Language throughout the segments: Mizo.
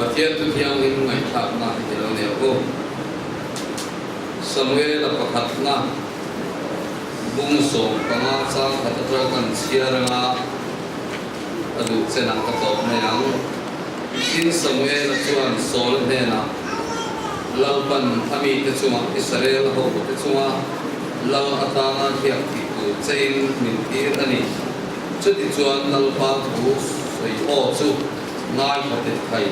Pathian Thu Thianghlim ngaihthlakna i lo nei ang u. Samuela pakhatna bung 15 chang khat atanga kan chhiar anga ka duh chenah ka tawp mai ang. Tin, Samuela chuan Saula hnenah, Lalpan a mite chungah Israel hote chunga lal atana hriak tih tur chein min tir a ni. Chutichuan Lalpa thu sawi aw chu ngaithla teh thai.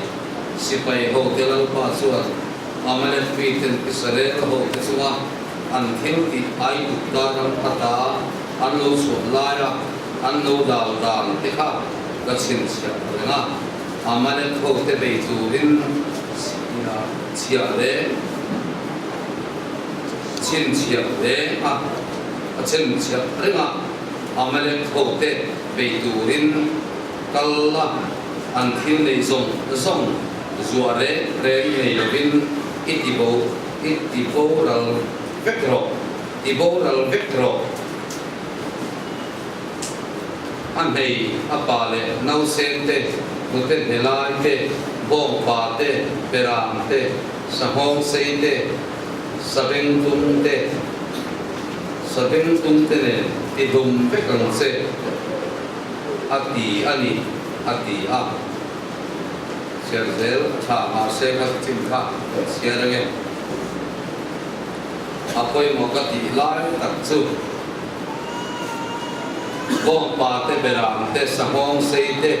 Sipai hote Lalpa chuan Amalek miten Israel hote chunga an thil tih Aigupta ram ata an lo chhuah laia an lo dal dan te kha ka chhinchhiah reng a. Amalek hote bei turin chhiah leh chhinchhiah reng a, a chhinchhiah reng a. Amalek hote bei turin kal la, an thil nei zawng zawng zuah reng reng nei lovin i ti bo, i ti boral vek rawh, ti boral vek rawh. A hmei, a pa leh nausen te, hnute hnelai te, bawngpa te, beram te, sahawng sei te, sabengtung te, Sabengtung te nen ti hlum vek ang che, a ti a ni, a ti a. Chhiar zel a tha, mahse ka chin kha kan chhiar ange. A pawimawh ka tih lai tak chu Bawngpa te, Beram te, Sahawng sei te,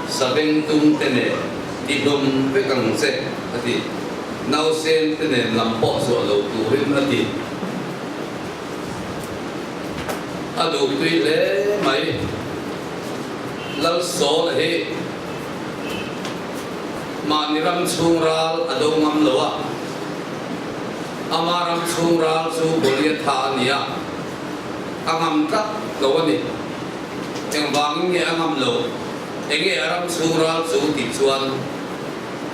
Sabengtung te nen ti hlum vek ang che, a ti. Nausen te nen lam pawh zuah lo turin a ti. A duh tui hle mai. Lalsawla hi mahni ram chhung ral a do ngam lo a, ama ram chhung ral chu Goliatha a ni a, a ngam tlat lo a ni. Engvangin nge a ngam lo? Enge a ram chhung ral chu tih chuan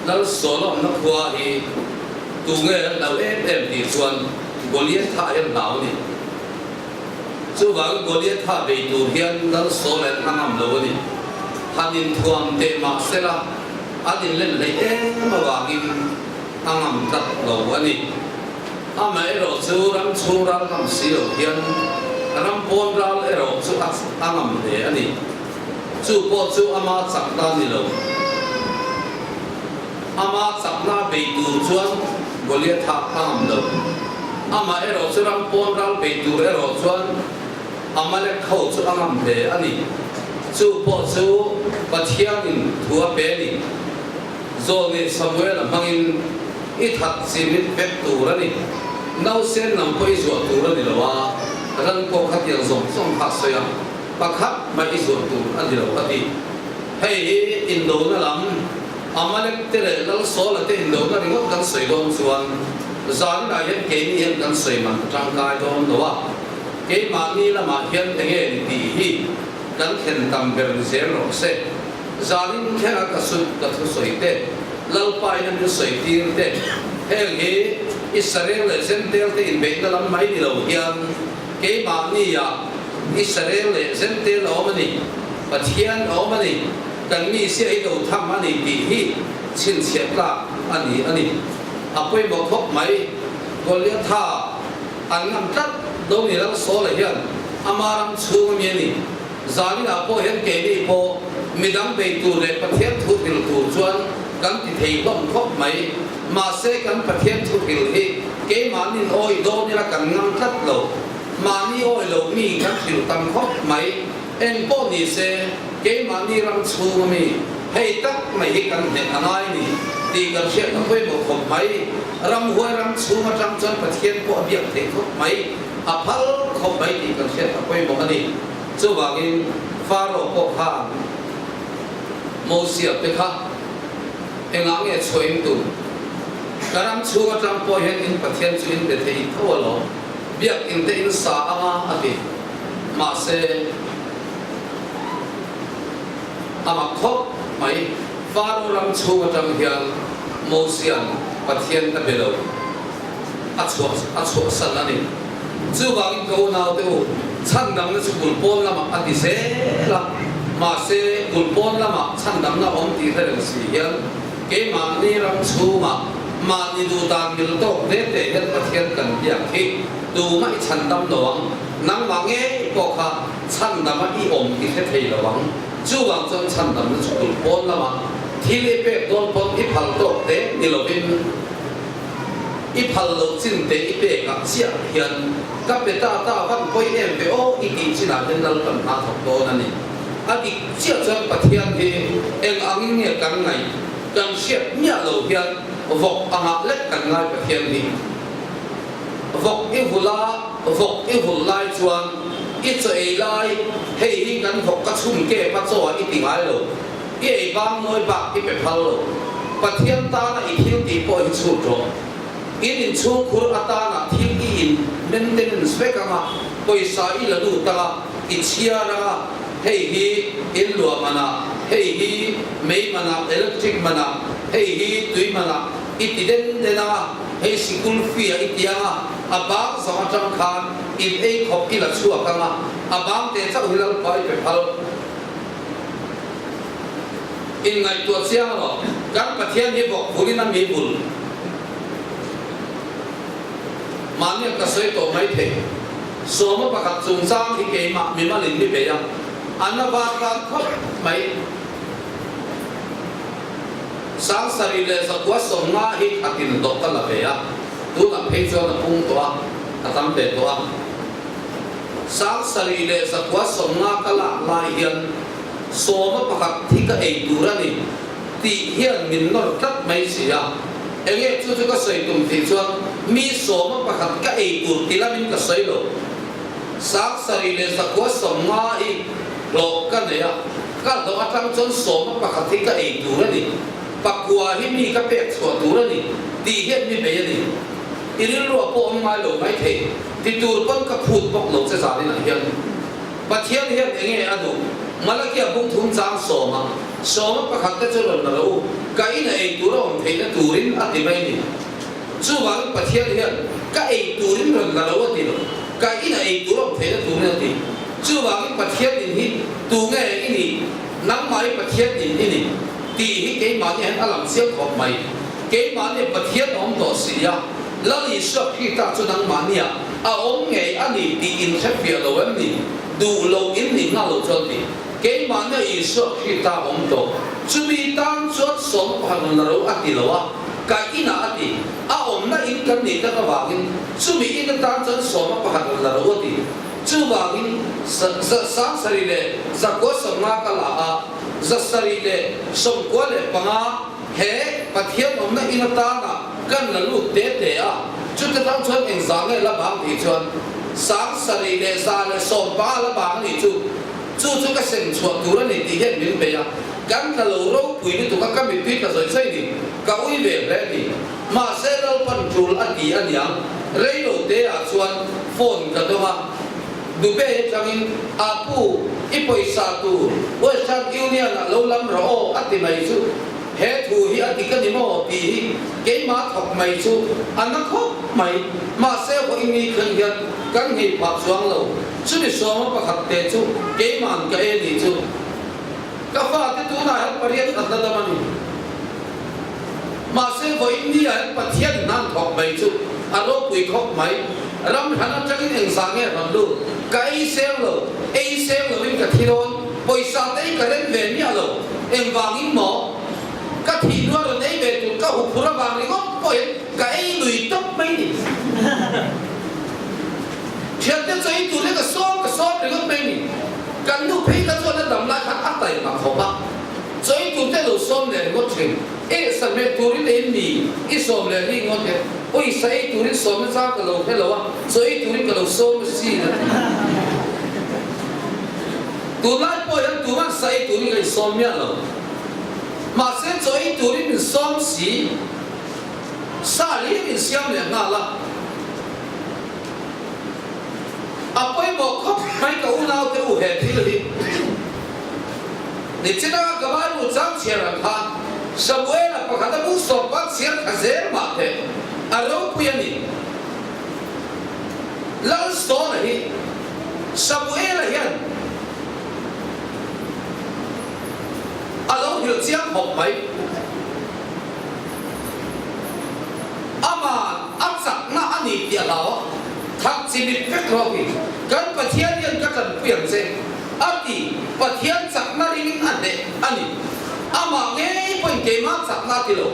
Lalsawla awmna khua hi tu nge an hlau em em tih chuan Goliatha hi an hlau a ni. Chuvangin Goliatha bei tur hian Lalsawla an hla ngam lo a ni. Han inthuam teh mah sela an inlen hleih em avangin a ngam tlat lo a ni. Amaherawh chu ram chhung ral ngam si lo hian ram pawn ral erawh chu a ngam hle a ni. Chu pawh chu ama chakna ni lo. Ama chakna bei tur chuan Goliatha a ngam lo. Amah erawh chu ram pawn ral bei tur erawh chuan Amalek ho chu a ngam hle a ni. Chu pawh chu Pathianin thu a pe a ni. Zawlnei Samuela hmangin i that chimit vek tur a ni. Nausen lam pawh i zuah tur a ni lo a, ran pawh khatiang zawng zawng kha a sawi a, pakhat mai i zuah tur a ni lo a ti. Hei hi indona lam, Amalek te leh Lal Saula te indona ringawt kan sawi dawn chuan zaninah hian keini hian kan sawi man a tangkai dawn lo a, keimahni lamah hian enge ni tih hi kan thlen tam ber ni zel rawh se. Zanin thlenga ka sut ka thusawi te, Lalpa in a min sawi tir te, heng hi Israel leh Zentel te inbeihna lam mai ni lo hian keimahni ah Israel leh Zentel a awm a ni, Pathian a awm a ni, kan mi sia hi do tham a ni tih hi chhinchhiah tlak a ni a ni. A pawimawh khawp mai. Goliatha an ngam tlat do ni Lalsawla hian ama ram chhung a mi a ni. Zaninah pawh hian keini pawh midang bei tur leh Pathian thu hril tur chuan kan ti thei hlawm khawp mai. Mahse kan Pathian thu hril hi keimahnin awi dawn ila kan ngam tlat lo. Mahni awi lo mi kan hrilh tam khawp mai. Eng pawh ni se keimahni ram chhunga mi hei tak mai hi kan hneh a ngai ni tih kan hriat a pawimawh khawp mai. Ramhuai ram chhung atang chuan Pathian pawh a biak theih khawp mai. A phal khawp mai tih kan hriat a pawimawh a ni. Chuvangin Pharaoh pawh khan Mosia te kha engah nge chhuah in tum? Ka ram chhung atang pawh hian in Pathian chu in be thei tho alawm, biak in te in sa anga a ti. Mahse a mak khawp mai, Pharaoh ram chhung atang hian Mosia'n Pathian a be lo. A chhuah a chhuahsan a ni. Chuvangin ka unaute u, chhandamna chu kulpawn lamah a ti zel a, mahse kulpawn lamah chhandamna a awm tih hre reng si hian. Keimahni ram chhungah mahni duh dan mil tawk hle teh hian Pathian kan biak hi tumah i chhandam lo ang, nangmah ngei pawh kha chhandama i awm i hre thei lo ang. Chuvang chuan chhandamna chu kulh pawn lamah thil i pek dawn pawn i phal tawk te ni lovin i phal loh chin te i pekah chiah hian ka pe ta ta van pawi em ve aw i tih chinah hian Lalpan hna thawk dawn a ni. A dik chiah chuan Pathian hi eng angin nge kan ngaih kan hriat miah lo hian vawk angah lek kan ngai Pathian hi. Vawk i vul a, vawk i vul lai chuan i chaw ei lai, hei hi kan vawk ka chhun kep a chaw ah i ti ngai lo, i ei bang nawi bak i pe phal lo. Pathian tana i thil tih pawh hi chhut rawh. In inchhungkhur atana thil i in maintenance vek anga pawisa i la lut anga i chhiar anga hei hi in luah manah, hei hi mei manah, electric manah, hei hi tui manah i ti den den anga hei sikul fee a i ti anga a bang zawng atang khan in ei khawp i la chhuak anga a bang te chauh hi Lalpa i pe phal. Inngaihtuah chiang rawh, kan Pathian hi vawk vulin a mi vul. Mahniak ka sawi tawh mai thei. Sawma pakhat chungchang hi keimah mimalin mi bei a, an la var tan khawp mai. Sangsarih leh zakua sawmnga hi khatin hlawh ka la ve a, tunah phei chuan a pung tawh a, a tam ve tawh a. Sangsarih leh zakua sawmnga ka lak lai hian sawma pakhat hi ka ei tur a ni tih hian min nawr tlat mai si a. Enge chu chu ka sawi tum tih chuan mi sawma pakhat ka ei tur ti lamin ka sawi lo. 7000 leh 950 hi hlawh ka nei a, ka hlawh atang chuan sawma pakhat hi ka ei tur a ni, pakua hi mi ka pek chhuah tur a ni tih hian mi bei a ni. I rilruah pawh awm ngai lo mai thei, ti tur pawn ka phut bawk lo che zaninah hian. Pathian hian enge a duh? Malakia bung thum chang sawma sawma pakhat te chu rawn la lo u, ka in a ei tur a awm theihna turin a ti mai ni. Chuvangin Pathian hian ka ei turin rawn la lo a ti lo, ka in a ei tur a awm theihna turin a ti. Chuvangin Pathian in hi tunge i nih, nangmah hi Pathian in i ni tih hi keimahni hian a lang chiang khawp mai. Keimahni Pathian a awm tawh si a, Lal Isua Krista chu nangmahnia a awm ngei a ni tih in hre fiah lo em ni? Duh lo in nih nghal lo chuan ti. Keimahnia Isua Krista a awm tawh. Chumi tan chuan sawm pakhat la ro a ti lo a, ka inah a ti. A awmna in kan nih tak avangin chumi in atan chuan sawma pakhat la ro a ti. Chuvangin 70 leh 950 ka la a, 795 He Pathian awmna in atana kan la lut te te a, chute tang chuan eng za nge la bang tih chuan 7115 la bang a nih chu, chu chu ka sem chhuah tur a ni tih hian min bei a, kan tla lo ropui lutuk a, ka mittui tla zawi zawi ni, ka ui ve hle a ni. Mahse Lalpan tul a ti a niang, rei lo te ah chuan phone ka dawng a, Dubai atangin a pu i pawisa tur Western Union ah lo lam rawh aw a ti mai chu he thu hi a dik a ni maw tih hi keimah thawk mai chu a na khawp mai. Mahse vawi ni thleng hian kan nghei phah chuang lo. Chumi sawma pakhat te chu keima'n ka e nih chu ka fate tunah hian pariat khat la dam a ni. Mahse vawi ni ah hian Pathian hnan thawk mai chu a ropui khawp mai. Ram hran atangin engzah nge rawn lut? Ka ei seng lo, ei seng loin ka thi dawn, pawisa te hi ka rem ve miah lo, engvangin maw? Ka thih hnuah rawn ei ve tur ka huphur avang ringawt pawhin ka ei lui tawp mai ni. Thiante chu ei tur hi ka sawm ka sawm ringawt mai ni. Kan nu phei kha chuan a dam lai khan a taima khawp a, chaw ei tur te lo sawm leh ringawt thin. E sahmeh turin ei mi i sawm leh ri ngawt e. Pawisa ei turin sawmna chang ka lo hre lo a, chaw ei turin ka lo sawm a sin a ti. Tunlai pawh hian tuman sa ei turin ka insawm miah lo. Mahse chaw ei turin min sawm si, sa hlir min siam leh nghal a. A pawimawh khawp mai ka unaute u he thil hi. Nichina ka Bible chang chhiar ang kha Samuela pakhat a bu sawmpa chhiar kha zel mah teh a ropui a ni. Lalsawna hi Samuela hian a lo hrilh chiang khawp mai. chimit vek rawh a ti. Kan Pathian hian ka tanpui ang che a ti. Pathian chakna ringin a hneh a ni. Amah ngei pawhin keimah chakna a ti lo.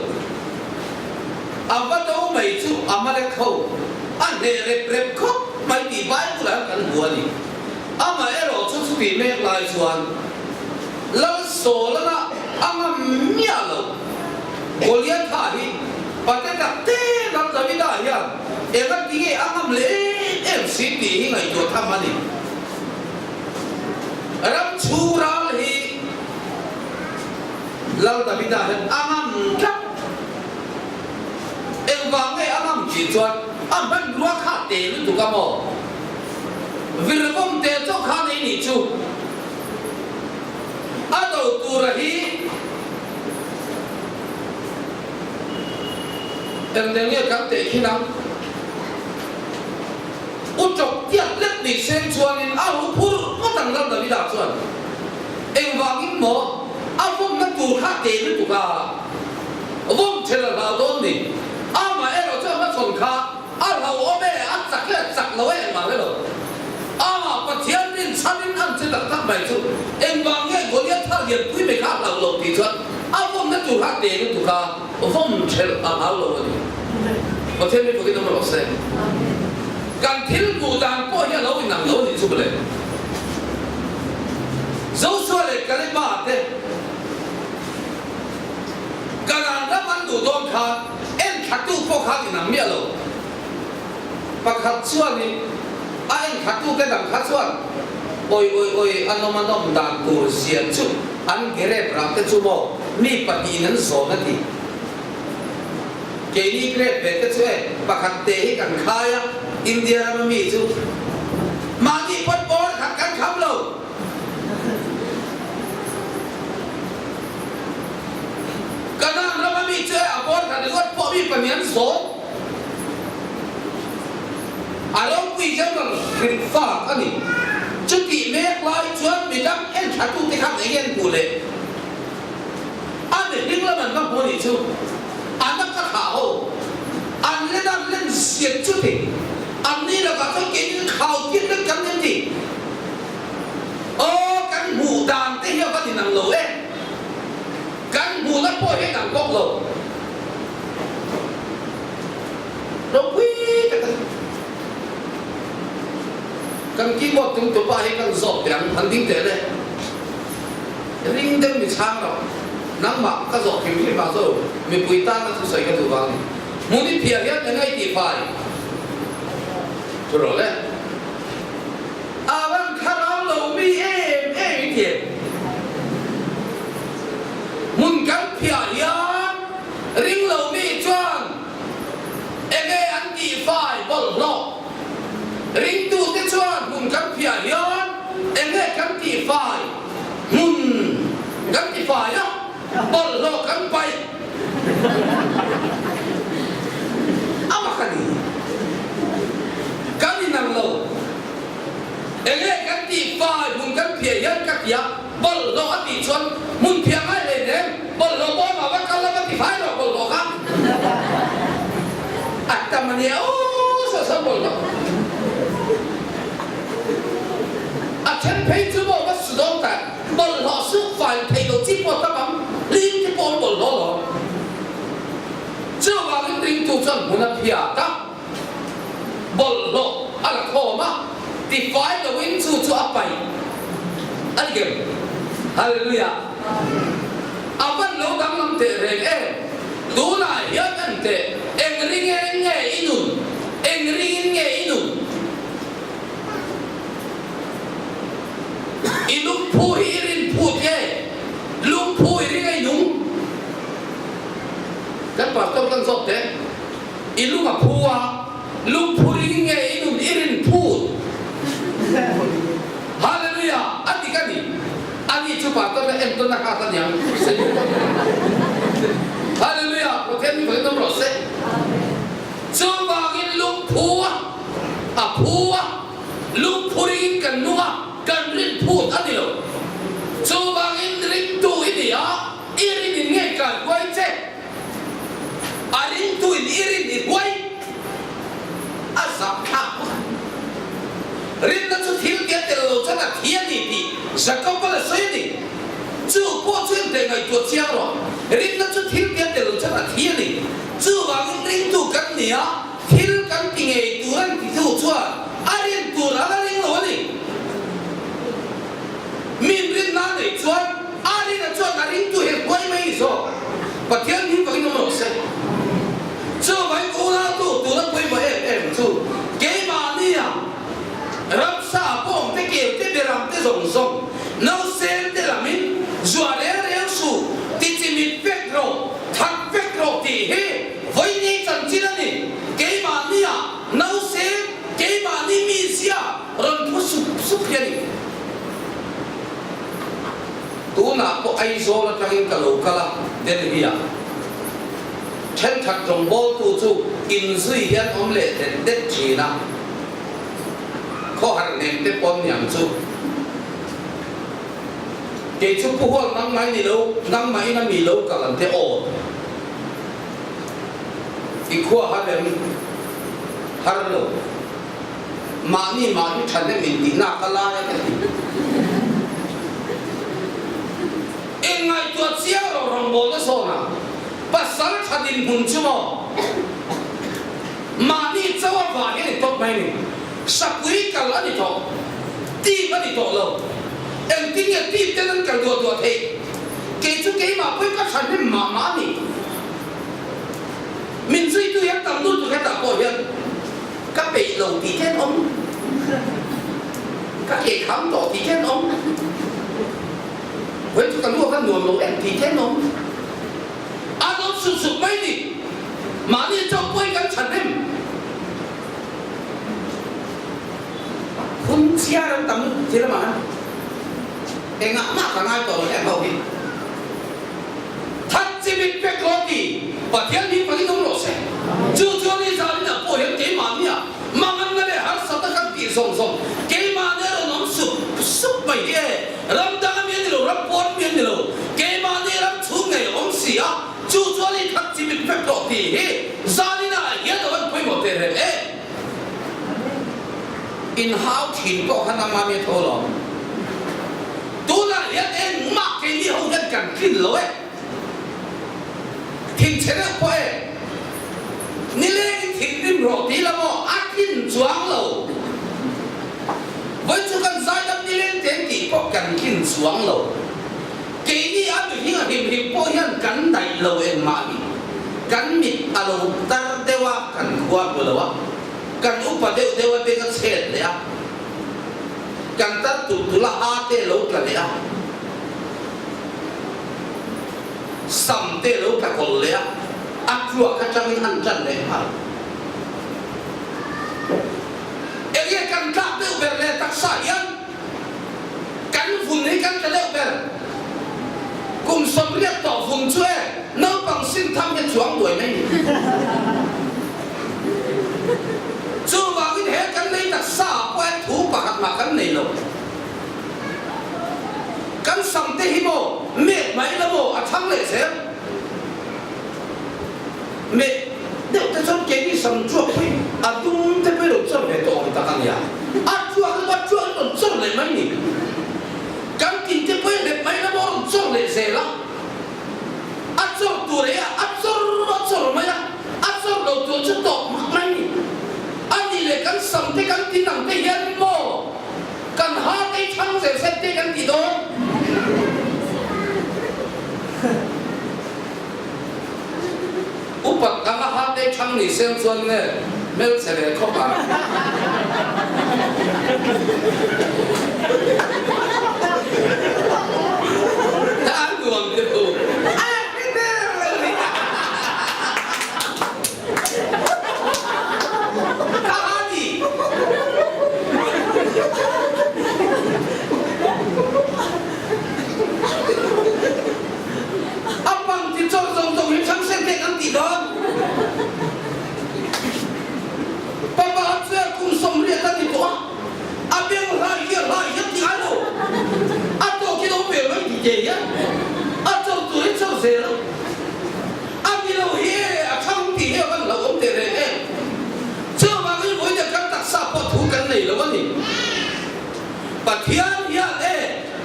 A va do mai chu Amalek ho a hneh rep rep khawp mai tih Bible ah hian kan hmu a ni. Amaherawh chu chutih mek lai chuan Lal Solana a ngam miah lo. Goliatha hi pate tak te Lal Davida hian eng a ti nge a ngam leh em em si tih hi ngaihtuah tham a ni. Ram chhung ral hi Lal Davida hian a ngam tlat. Engvang nge a ngam tih chuan a hmanrua kha te lutuk a maw? Virvawm te chauh kha nei nih chu a do tura hi engdeng nge kan teh khin ang? U chawp tiat lek ni seng chuanin a hu phur ngawt ang Lal Davida chuan engvangin maw a vawmna tur kha te lutuk a vawm ṭhel a hlau dawn ni? Amaherawh chu a hmachhawn kha A hlauhawm e, a chak e, a chak lo e engmah hle lo. Amah Pathian rin chhanin an che tak tak mai chu engvang nge Goliath thar hian pui mai kha a hlauh lo tih chuan a vawmna tur kha a te lutuk a, vawm ṭhelh a hlau lo a ni. Pathian mi fakin awm rawh se. Kan thil hmuh dan pawh hi a lo inang lo a nih chu mawle. Joshua leh Kaleba te Kanaan ram an duh dawn khan en thlatu pawh khan inang miah lo. Pakhat chuanin a en thlatute dang kha chuan awi awi awi a nawm a nawm dan tur zia chu an grep rah te chu maw mi pahnihin an zawn a ti. Keini grep ve te chu e pakhat te hi kan khai a, India rama mi chu mahni pawn bawr khat kan kham lo. Kanaan rama mi chu e a bawr khat ringawt pawh mi pahnih an zawm. A ropui general hrilh fak a ni. Chutih mek lai chuan midang en thlatute khan eng en hmuh leh a mihring lam an va hmu a nih chu an a ka thlah ho. An len an len ziat chuti an ni lakah chuan keinin khau tir vek kan nem ti. Aw, kan hmuh dan te hi a va inang lo e. Kan hmuhna pawh hi a inang bawk lo. Ropui tak a ni. Kan keyboard tum tupa hi kan zawt teh ang, han ding teh le. Ring deuh mi chhang rawh. Nangmah ka zawh hrim hrim ah zo, mipui tana thusawi ka duh vang a ni. Hmun i phiah hian eng a i tihfai? Thu rawh le. A van thlarau lo mi em em i thiam. Hmun kan phiah hian ring lo mi chuan enge an tihfai bawlhhlawh. Ringtute chuan hmun kan phiah hian enge kan tihfai hmun kan tifai a, bawlhhlawh kan paih a mak a ni. Kan inang lo. Enge kan tih fai hmun kan phiah hian ka ti a, bawlhhlawh a tih chuan hmun phiah ngai hlei nem, bawlhhlawh bawm ah va kal la va ti fai rawh bawlhhlawh kha a tam a nia aw saw saw bawlhhlawh a then phei chu maw va su dawn ta bawlhhlawh suk fai thei lo chi pawh tam ang hlim te pawh an bawlhhlawh lo chuvangin ringtu chuan hmun a phiat a. Bawlhhlawh a la khawm a, tifai loin chu chu a paih a ni kem. Hallelujah! A van lo danglam teh reng em? Tunah hian en teh, eng ringeng nge i nun? Eng ringin nge i nun? I lungphu hi i rin phut nge? Lungphu i ring a i nung? Kan pastor kan zawt teh. I lung a phu a, lungphu ring nge i nun i rin phut? Hallelujah! A dik a ni. Ani chu pastor na entawn a khat a niang. Hallelujah! Pathian mi fakin awm rawh se. Chuvangin lungphu a, a phu a, lungphu ringin kan nung a, kan rin phut a ni lo. Chuvangin ringtu i ni a, i rin in nge kai huai che? A ringtu in i rin i huai a zah thlak bawk a. Rinna chu thil tia tel lo chuan a thi a ni tih Jakob-a la sawi a ni. Chu pawh chu engte ngaihtuah chiang rawh. Rinna chu thil tia tel lo chuan a thi a ni. Chuvangin ringtu kan ni a, thil kan ti ngei tur an ti tu chuan a rin tur a la ring lo a ni. Min rinna a neih chuan a rina chuan a ringtu hi huai mai ni zawk. Pathian hi vakin awm rawh se. Chuvangin ka unautu tuna pawimawh em em chu keimahnia ramsa bawng te kel te beram te zawng zawng nausen te lamin zuah reng reng suh tichimit vek rawh that vek rawh tih hi vawini chanchin a ni. Keimahnia nausen keimahni mizia rawn phu sup sup hi a ni. Tunah pawh Aizawl atangin ka lo kal a, Delhi-ah. Thenkhat rawngbawltu chu inzui hian awm leh det det thin a, khawhar hnem te pawn niang chu. Kei chu Pu Hual nangmah ni lo, nangmah in a mi lo kal an te aw. I khua har em? Har lo. Mahni mahni thahnem intihnak a lai a ka ti. Inngaihtuah chiang rawh rawngbawlna zawnah pasal tha dinhmun chu maw mahni cho a vah hi a ni tawp mai ni. Sapui kal a ni tawh, team a ni tawh lo. Engtin nge team ten an kal duah duah theih? Kei chu keimah pawhin ka thahnem mah mah a ni. Min zuitu hian tam lutuk hetah pawh hian Ka peih lo tih te an awm. Ka ke kham tawh tih te an awm. Vawi chu ka lu a khan nuam lo em tih te an awm. An awm sut sut mai ni. Mahni chauh pawhin kan chhan em. Phun chhiar an tam thil amah a. Engah mah ka ngai tawh lo em ho hi. That chi mit pek lo ti Pathian hi pahin awm rawh se. Chu chuan i zalin a pawh hian keimahni ah manganna leh harsatna kan tih zawng zawng keimahni a rawn awm sup sup mai hi e. Ram dang a mi a ni lo, ram pawn mi a ni lo, keimahni ram chhung ngei a awm si a, chu chuan i that chi mit pek rawh tih hi zalin ah hian a van pawimawh teh reng e. Inhau thin pawh khan ama mi a tho lo. Tunah hian engmah keini ho hian kan tlin lo e. Thinchhe deuh pawh e. Nilengin thinrim rawh ti la maw a tlin chuang lo. Vawi chu kan zaidam nileng te an tih pawh kan tlin chuang lo. Keini a mihring a hlim hlim pawh hian kan daih lo engmah hi. Kan mit a lo tar deuh a, kan khua hmu lo a. Kan upa deuh deuh a beng a chhet leh a. Kan tar tur tur a ha te lo tla leh a, sam te lo tla kawlh leh a, a tluak atangin an tan leh nghal. Enge kan tlak deuh ber leh taksa hian kan vun hi kan tla deuh ber. Kum 80 tawh vun chu e naupang sin tham hi a chuang duai mai ni. Chuvangin he kan lei taksa ah pawh hian thu pakhat mah kan nei lo. Kan sam te hi maw met mai la maw a thang leh zel. Met deuh te chuan keini sam chuak hi a dum te pawh hi lo chawr ve tawh ang tak a nia. A chuak hi a chuak hi rawn chawr leh mai ni. Kan tin te pawh hi let mai la maw rawn chawr leh zel a. A chawr tur ei a, a chawr a chawr mai a. A chawr lo tur chu tawp mak mai ni. A nih leh kan sam te kan tin ang te hian maw kan ha te hi chhang zel se te kan ti dawn. Upat anga ha te chhang ni seng chuan nge hmelchhe ve khawp ang. A nuam deuh. A pang ti chawr zawng zawng hi chhangsen te kan tih dawn. Papa chuan kum 80 a ni tawh a, a beng hlai hi a hlai hian ti ngai lo. A tawk hi lo ve mai ti te hian a chawr tur hi chawr zel a. A ni lo hi e, a thang tih hi a van hlauhawm teh reng em. Chuvangin vawiin kan taksa pawh thu kan nei lo a ni. Pathian hian e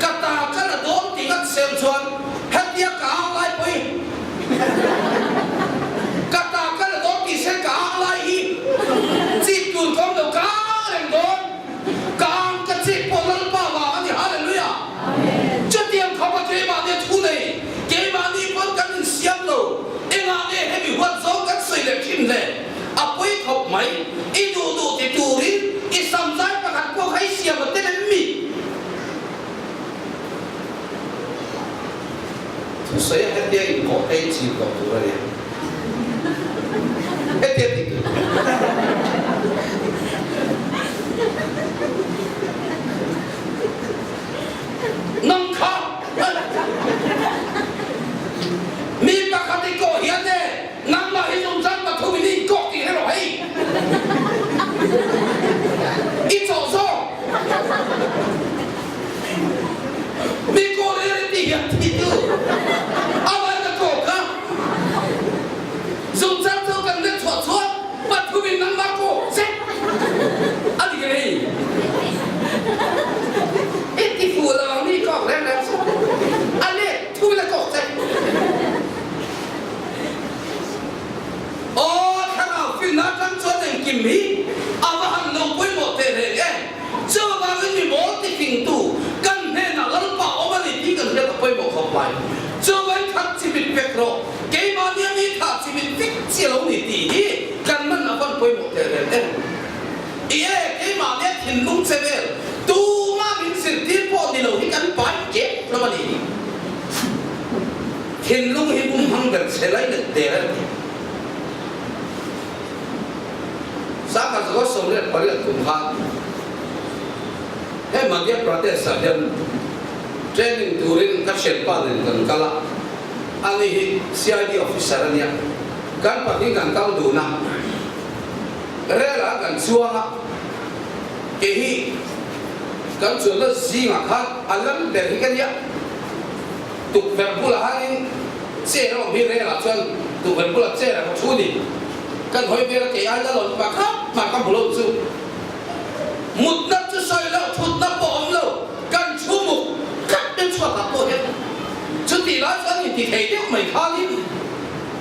ka ta ka la dawn tih ngat sel chuan hetia ka ang lai pawh hi ka ta ka la dawn tih sel ka ang lai hi chip tur ka awm lo ka ang reng dawn ka ang ka chip pawh Lalpa vang a ni Hallelujah Chutiang khawpa keimahni a thu nei keimahni pawn kan insiam lo engah nge hemi huat zawng kan sawi leh thin le? A pawi khawp mai, i duh duh ti turin i samzai pakhat pawh kha i siam a tel em mi? Thusawi a hetia inkawh te i chim tawh tur a nia. Hetia ti tur. Nang kha mi pakhat i kawh hian e Nangmah hi zungzal pathum in i kawk ti rawh hei. I chawh zawk. Mi kawl i rin ti hian thi tu. Avan ka kawk kha. Zungzal cu kan let chuah chuan pathum in nangmah kawk che. A dik hei. I ti fuh lo ang mi kawk reng reng suh. A let thu in a kawk che. Aw, thlarau finna atang chuan engkim hi a va han lo pawimawh teh reng e. Chuvangin mi mawl ti fingtu kan hnenah Lalpa awm a ni tih kan hriat a pawimawh khawp mai. Chuvangin that chimit vek rawh, keimahnia mi thah chimit vek chi a lo ni tih hi kan man a van pawimawh teh reng em. I e, keimahnia thinlung che vel tumah min zirtir pawh ni lo hi kan pai kep hlawm a ni. Thinlung hi bum hmang ber che lai let der a ni. Sangha zaw 18 kum khan he Madhya Pradesh ah hian training turin ka thianpa nen kan kal a, ani hi CID officer a nia, kan pahnih kan kal dun a, rel ah kan chuang a, kei hi kan chuanna zingah khan a lal ber hi ka nia. Tukverh bulah hanin chair a awm hi rel ah chuan tukverh bulah chair a ka thu ni. Kan hawi vel a kei ai la lawn pah khap mah ka hmu lo chu. Mutna chu sawi loh thutna pawh awm lo kan thu muk khat te chhuak ah pawh hian chutih lai chuan inti thei deuh mai khanin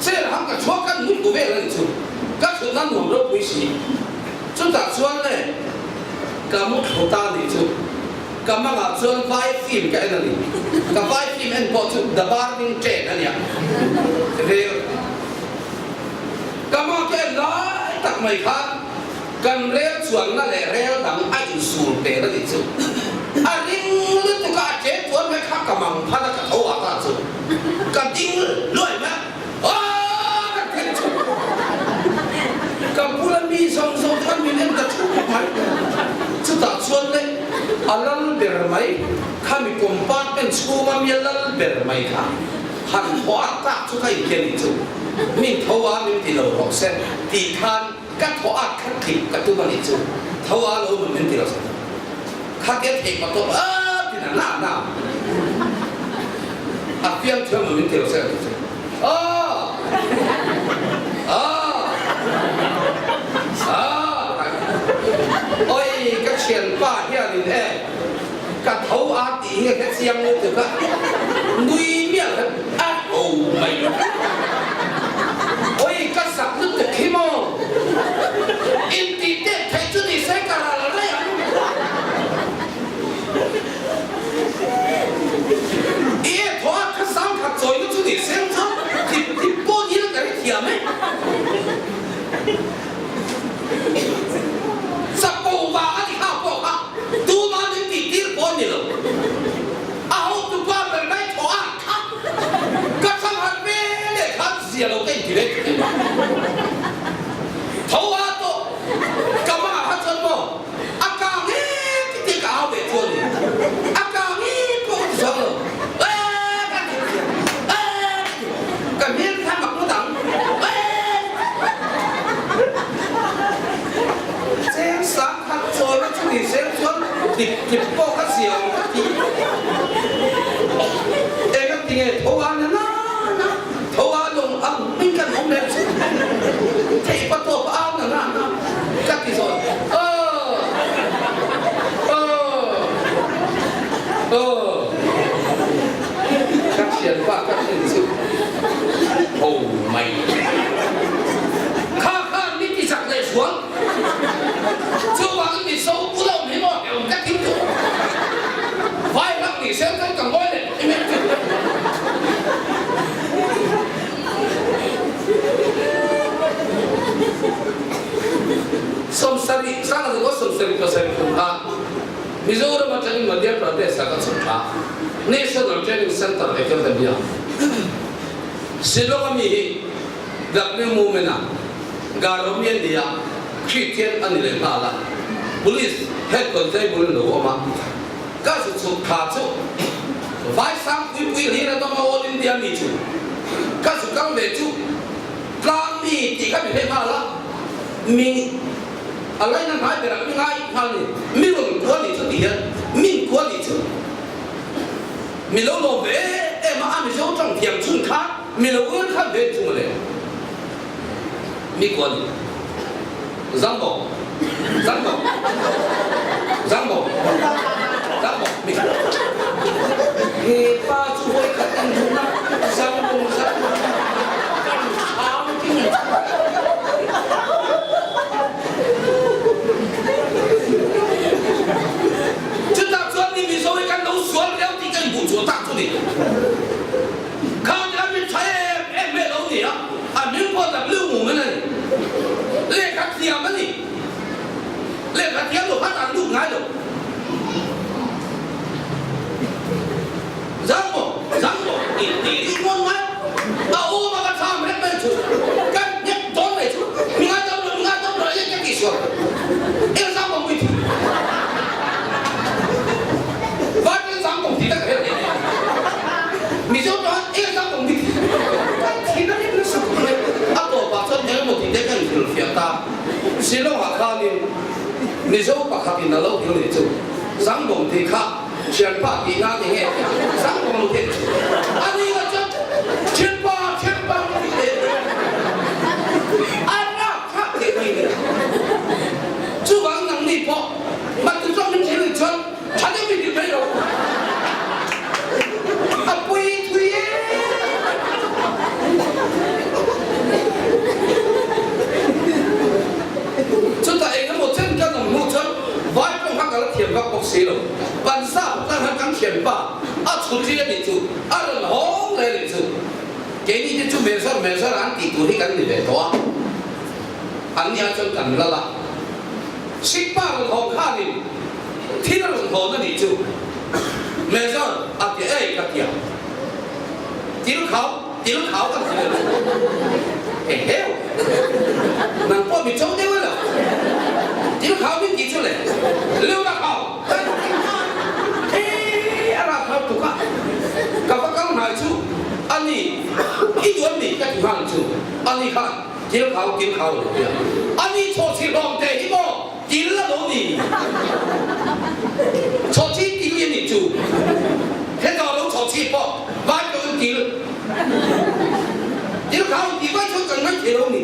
chair hang ka chhuak kan mut bu vel a ni chu. Ka thutna nuam ropui si. Chutah chuan le ka mu thlu ta nih chu. Ka mangah chuan vai film ka en a ni. Ka vai film en pawh chu The Burning Train a nia. Rel ka mangah ka en lai tak mai khan kan rel chuanna leh rel dang a insul pel a nih chu. A ring lutuk a, a chen tuan mai kha ka mang phan a, ka tho ah ta chu ka ding luai mai a. Aaa ka thil chu ka bula mi zawng zawng khan min en ta thup mai. Chutah chuan le a lal ber mai khami compartment chhunga mi a lal ber mai kha han thaw at tak chu ka inkia nih chu min tho a min ti lo rawh se tih khan ka thaw at kha tlip ka tum a nih chu tho a lo min ti lo se khatia theih pa tawp a ti na na na a fiam thiam lo min ti lo se a ti chu a a a oi ka thianpa hianin e ka tho a tih hi a hre chiang lutuk a nui miah lo a ho mai oi ka sak lutuk hi maw intih teh theih chu ni se ka ral rei ang. I e thaw a kha sang khat chawi na chu ni seng chuan thip thip pawh ni la ka ri thiam e. Chapo vang a ni kha pawh kha tuma min tih tir pawh a ni lo. A hotu pa ber mai thaw a kha ka thlang harh ve leh khan zia lo ka inti ve thei mai. Tho a tawh ka mangah kha chuan maw A kang e ti te ka au ve chu a ni. A kang e pawh ka ti chuang lo. E ka ti a e ka ti. Ka hmel kha mak ngawt ang. E Cheng sang khat chawlna chu ni seng chuan tlip tlip pawh ka zia awm ka ti. Eng a ti nge tho a na na na tho a lawng ang in kan awm leh chu. Theih pa tawp a au na na na ka ti zawn. Aw! Aw! Aw ka thianpa ka thlen chu ho mai. Kha khan mi ti chak leh sual. Chuvangin mi so bula awm hi maw hlauhawm ka thil tawh. Vai hlak ni sel chuan ka ngawi leh em em chu. Sawmsarih sangha 77 kum kha Mizoram atangin Madhya Pradesh ah ka chhuk tha. National Training Centre Academy ah Shillong ami hi W Movement ah Garo mi a ni a, Kristian a ni leh nghal a, Police head constable in lo awm a, ka zu chhuk tha chu Vaisang puipui hlir a dawng a All India mi chu ka zu kal ve chu tlang mi tih kha mi hleh nghal a, mi a laina hnai berah mi ngai nghal ni, mi rawn kua nih chu ti hian min kua nih chu mi lo lawm ve em em a, a Mizo tawng thiam chhun kha mi lo ur khan ve chu mawle. Mi kuan Zangbo Zangbo Zangbo Zangbo mi He pa chu hawi khat in hmun a Zangbo Zangbo kan thang ting Chutah chuan ni Mizo hi kan lo sual riau tih ka inhmuh chhuah tak chu ni. Kha te a mit tha em em ve lo nia, a hming pawh W Mumen a ni. Lehkha thiam a ni. Lehkha thiam lo khan an lut ngai lo. Zang maw, zang maw tih tih ri ngawn ngai. A awm a ka thlam rek mai chu. Ka nghet dawn mai chu. Mi ngai dam lo, mi ngai dam lo eng ka tih sual. Eng zang maw mui thi. Vai Zang bawng ti tak a hel em. Mizo chuan eng zang bawng ti kan thin a rim nasa khawp mai. A tawpah chuan eng emaw tih te kan hrilhfiah ta. Shillong-ah khanin Mizo pakhatin a lo hil nih chu zang bawng tih kha thianpa tih nan eng nge zang bawng lo teh chu. A ni nga chuan thianpa thianpa ka ti leh a rak thlak thei mai ni. Chuvang nangni pawh matu chuan min thil nih chuan Tha deuh in ti mai lo. A pui thui e. Chutah eng emaw chen kan awm hnu chuan vai pawh kha ka la thiam vak bawk si lo. Pansa tan khan kan thiam pa a chhut hi a nih chu a rawn hawng leh a nih chu. Keini te chu mezar mezar an tih tur hi kan ni ve tawh a. An nia chuan kan lal a. Sikpa rawn hawng khanin Thil a rawn hawn a nih chu. Mezar a ti ei ka tia. Til khau, til khau kan ti leh lo. Eheu! Nang pawh mi cho deuh e lo. Til khau min tih chu le. Leu na khau kan ti nghal. He a rak khau tuk a. Ka va kal hnai chu a ni. I duan mi ka ti nghal chu. A ni khan til khau, til khau a lo ti a. A ni chawhchilh hlawm te hi maw? Til a lo ni. Chawhchih til i nih cu. Heta lo chawhchih pawh vai ko in til. Til kha in ti vai chuan kan ngaih thei lo ni.